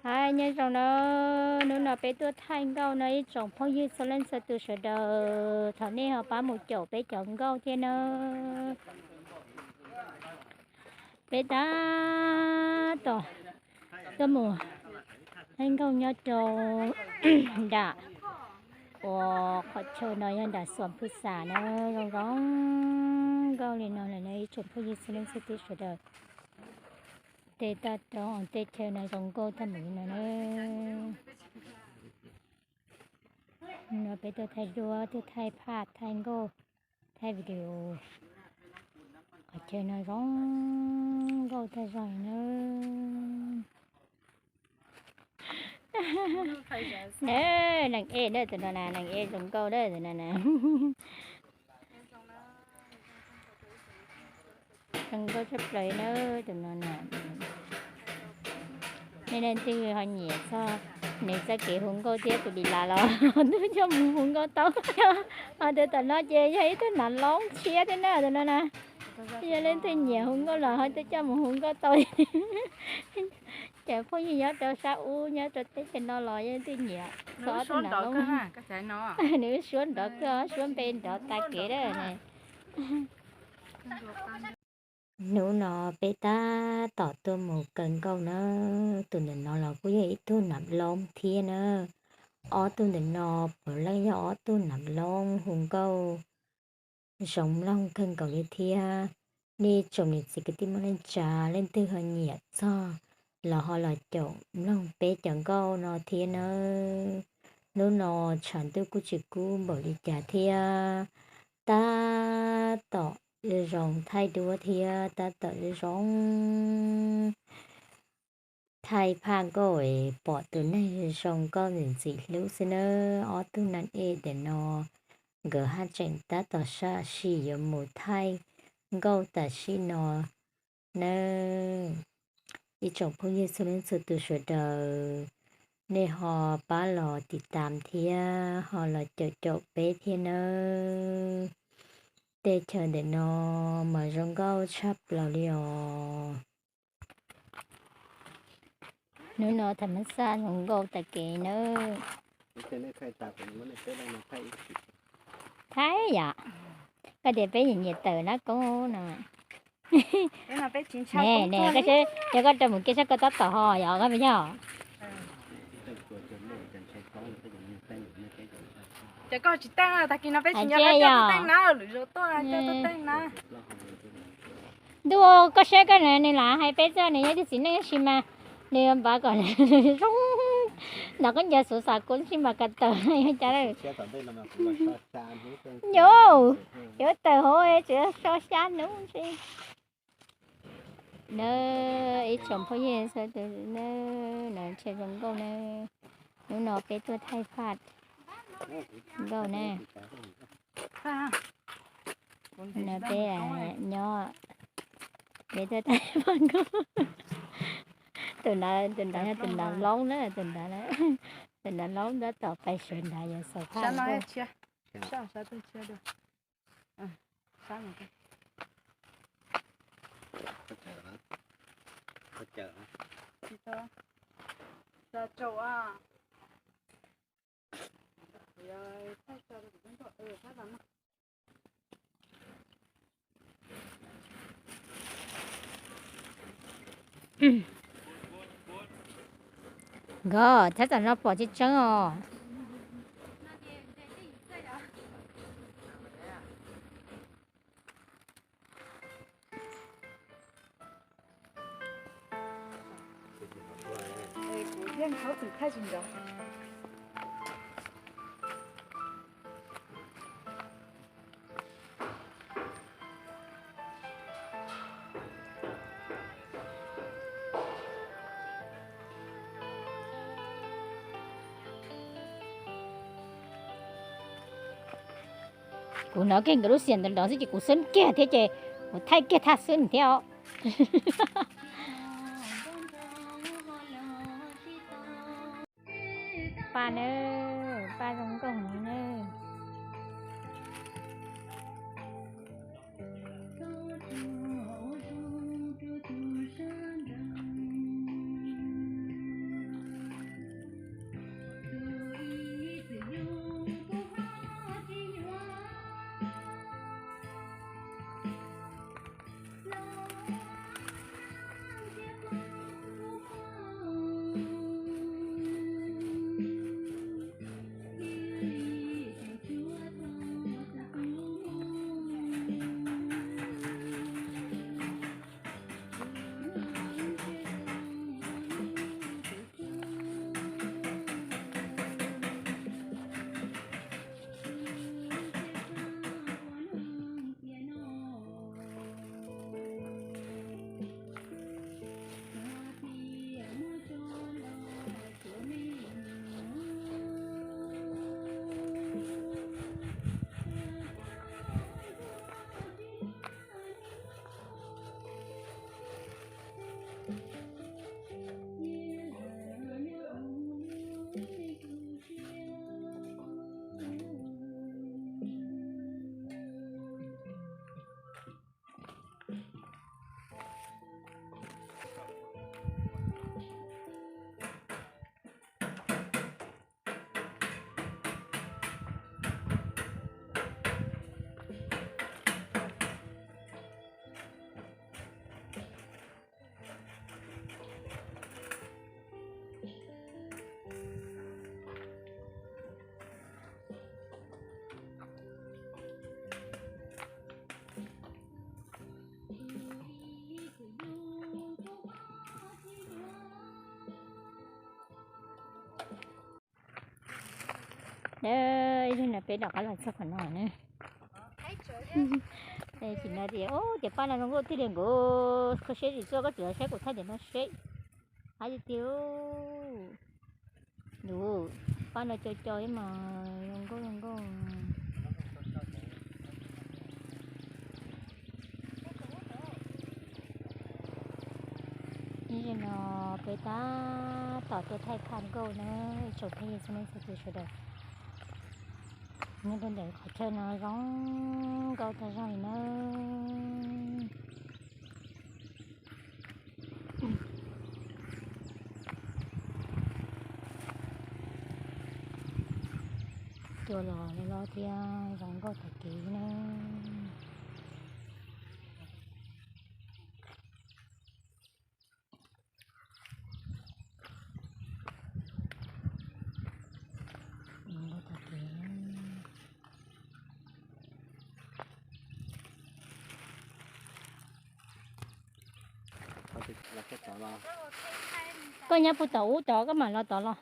Hais nyob zoo na, hnub no peb tuaj thaij nkauj no ib tsoom phooj ywg txhua leej txhua tus sawv daws, thov nej ho pab mus caum peb cov nkauj thiab na. Peb tab tom tuaj mus thaij nkauj nyob rau nram uas qhov chaw no yog nram Xuam Phwj Xam na, zoo zoo nkauj li no lawm na ib tsoom phooj ywg txhua leej txhua tus sawv daws. Tej toj roob tej chaw no zoo nkauj tag npaum li no na. No peb tuaj thaij duab, tuaj thaij phaj, thaij nkauj, thaij video. Qhov chaw no zoo nkauj tag zog na. Neeg ej na, tus no na, neeg ej zoo nkauj na, tus no na. Zoo nkauj tshaj plaws na, tus no na. Nej leej twg ho nyiam txog nws txoj kev hu nkauj thiab tus li las los twb coj mus hu nkauj tau. Ho tus tom no ces yog ib tug nam loob tshiab thiab na, tus no na. Yog leej twg nyiam hu nkauj los ho twb coj mus hu nkauj tau. Cov phooj ywg nyob rau sab ub nyob rau teb chaws no los yog leej twg nyiam txog ob tug nam loob, nws suab nrov kawg, suab npe nrov tas kev lawm. Hnub no peb tab tom tuaj mus kaw nkauj na, tus ntawm no los kuj yog ib tug nam loob thiab na. Ob tug ntawm no puav leej yog ob tug nam loob hu nkauj zoo mloog kawg nkaus li thiab. Nej tsoom niam txiv kwv tij Hmoob neej tsa leej twg ho nyiam txog los ho los caum mloog peb cov nkauj no thiab nawb. Hnub no tshav ntuj kuj tsis kub npaum li cas thiab, tab tom zoo thaij duab thiab tab tom zoo thaij phaj nkauj es pom tus neeg zoo nkauj ntxim ntxim hlub xwb nawb. Ob tug nam ej ntawm no nkawd haj tseem tab tom sam sim yuav mus thaij nkauj tam sim no nawb. Ib tsoom phooj ywg txhua leej txhua tus sawv daws, nej ho pab los tiv tam thiab ho los caum caum peb thiab nawb. Tej chaw ntawm no mas zoo nkauj tshaj plaws li os. Hnub no tham mas xaj zoo nkauj tas kev nawb. Thaij yom, koj tias peb nyiam nyiam tawm nab koob no. Ne ne, koj saib, yog koj rau mus kiag sab koj tab tom ho yog koj puas yog? Ces koj tsis teej, tag kis no peb tsis nco qab coj tuaj teej na, lwm zaus tuaj coj tuaj teej na. Ntuj, koj saib koj na, nws lam hais peb txog nws yog ib tug txiv neej tab sis mas nws npav kom nws zoo nrov khaub ncaws xuv xav kuv tab sis mas kas tawm yog cas lawm. Yuav, yuav tawm hauv tseem so xya hnub ntxiv. Nawb, ib tsoom phooj ywg txhua tus nawb, no tshaj zoo nkauj nawb. Hnub no peb tuaj thaij phaj nkauj na. No peb nyob, peb tuaj thaij phaj nkauj. Tus ntawd, tus ntawd yog tus ntawd loob na, tus ntawd, tus ntawd loob tab tom pais sawv ntawd yuav xaus phaj nkauj. Nkawd thaib tam no pom tseeb tseeb os. Kuv hnov kiag nkawd lub xiam ntawd nrov xwb ces kuv xwb kiag thiab ces kuv thaij kiag thaj xwb thiab os. Paj na, paj zoo nkauj heev na. Ib pliag no peb rov qab los txog qhov no na. Tsis no tias, ub, cov paj no zoo nkauj tiag li nkaus, koj siab zim txuaj koj tsis los saib kuv thaij ntawm no seb. Qab tiag tiag. Lub paj no co co ib mas zoo nkauj zoo nkauj. Ib zaug no peb tab tom tuaj thaij phaj nkauj na, ib tsoom phooj ywg txhua leej txhua tus sawv daws. Nyob rau ntawm qhov chaw no zoo nkauj tag zog li na. Cua los loj loj thiab zoo nkauj tag kev na. Koj nyob puag tom ub tod koj mam los tod los.